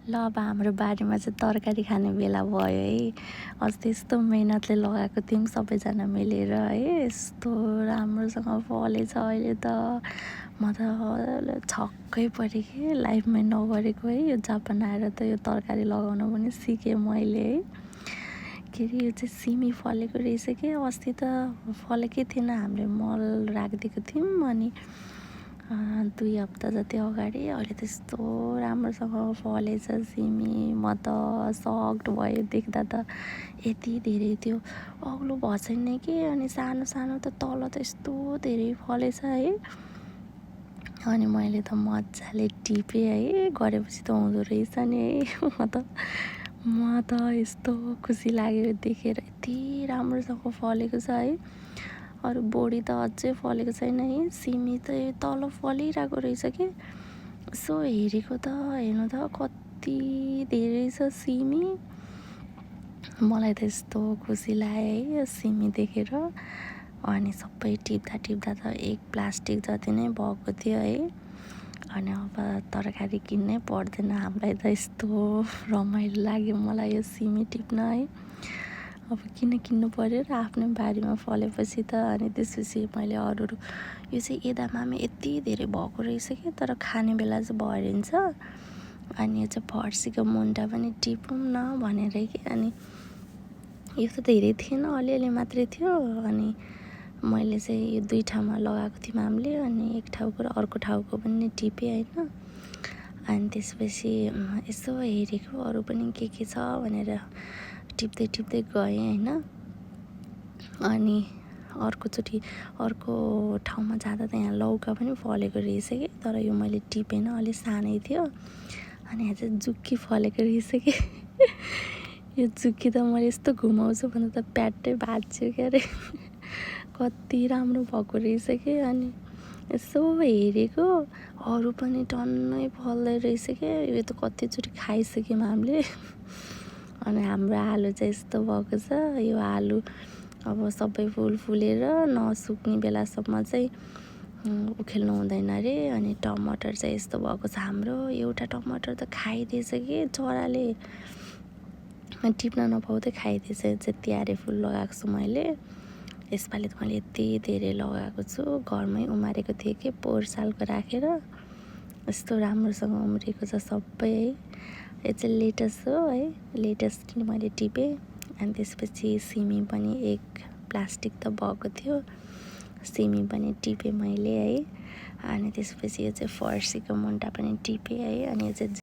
ल अब हाम्रो बारीमा चाहिँ तरकारी खाने बेला भयो है। अस्ति यस्तो मेहनतले लगाएको थियौँ सबैजना मिलेर है, यस्तो राम्रोसँग फलेछ अहिले त। म त छक्कै परेँ कि लाइफमै नगरेको है। यो जापान आएर त यो तरकारी लगाउन पनि सिकेँ मैले है। के अरे यो चाहिँ सिमी फलेको रहेछ कि अस्ति त फलेकै थिएन, हामीले मल राखिदिएको थियौँ अनि 2 हप्ता जति अगाडि अहिले त्यस्तो राम्रोसँग फलेछ सिमी। म त सक्ड भयो देख्दा त। यति धेरै त्यो अग्लो भएको छैन कि, अनि सानो सानो त तल त यस्तो धेरै फलेछ है। अनि मैले त मजाले टिपेँ है, गरेपछि त हुँदो रहेछ नि है। म त यस्तो खुसी लाग्यो देखेर, यति राम्रोसँग फलेको छ है। अरू बोडी त अझै फलेको छैन है, सिमी त तल फलिरहेको रहेछ कि। यसो हेरेको त हेर्नु त कति धेरै छ सिमी। मलाई त यस्तो खुसी लाग्यो है यो सिमी देखेर। अनि सबै टिप्दा त एक प्लास्टिक जति नै भएको थियो है। अनि अब तरकारी किन्नै पर्दैन हामीलाई त। यस्तो रमाइलो लाग्यो मलाई यो सिमी टिप्न है। अब किन किन्नु पऱ्यो र आफ्नै बारीमा फलेपछि त। अनि त्यसपछि मैले अरू यो चाहिँ एदामामे यति धेरै भएको रहेछ कि, तर खाने बेला चाहिँ भरिन्छ। अनि यो चाहिँ फर्सीको मुन्टा पनि टिपौँ न भनेर कि, अनि यो त धेरै थिएन, अलिअलि मात्रै थियो। अनि मैले चाहिँ यो 2 ठाउँमा लगाएको थियौँ हामीले, अनि एक ठाउँको र अर्को ठाउँको पनि टिपेँ होइन। अनि त्यसपछि यसो हेरेको अरू पनि के छ भनेर टिप्दै गएँ होइन। अनि अर्कोचोटि अर्को ठाउँमा जाँदा त यहाँ लौका पनि फलेको रहेछ कि, तर यो मैले टिपेन, अलिक सानै थियो। अनि यहाँ चाहिँ जुक्की फलेको रहेछ कि। यो जुक्की त मैले यस्तो घुमाउँछु भन्दा त प्याट्टै भाँच्यो क्या अरे। कति राम्रो भएको रहेछ कि। अनि यसो हेरेको अरू पनि टन्नै फल्दै रहेछ क्या। यो त कतिचोटि खाइसक्यौँ हामीले। अनि हाम्रो आलु चाहिँ यस्तो भएको छ। यो आलु अब सबै फुलेर नसुक्ने बेलासम्म चाहिँ उखेल्नु हुँदैन अरे। अनि टमाटर चाहिँ यस्तो भएको छ हाम्रो। एउटा टमाटर त खाइदिएछ कि चराले, टिप्न नपाउँदै खाइदिएछ। चाहिँ तिहारे फुल लगाएको छु मैले। यसपालि त मैले यति धेरै लगाएको छु, घरमै उमारेको थिएँ कि पोहोर सालको राखेर। यस्तो राम्रोसँग उम्रेको छ सबै है। यो चाहिँ लेटस हो है, लेटस मैले टिपेँ। अनि त्यसपछि सिमी पनि एक प्लास्टिक त भएको थियो, सिमी पनि टिपेँ मैले है। अनि त्यसपछि यो चाहिँ फर्सीको मुन्टा पनि टिपेँ है। अनि यो चाहिँ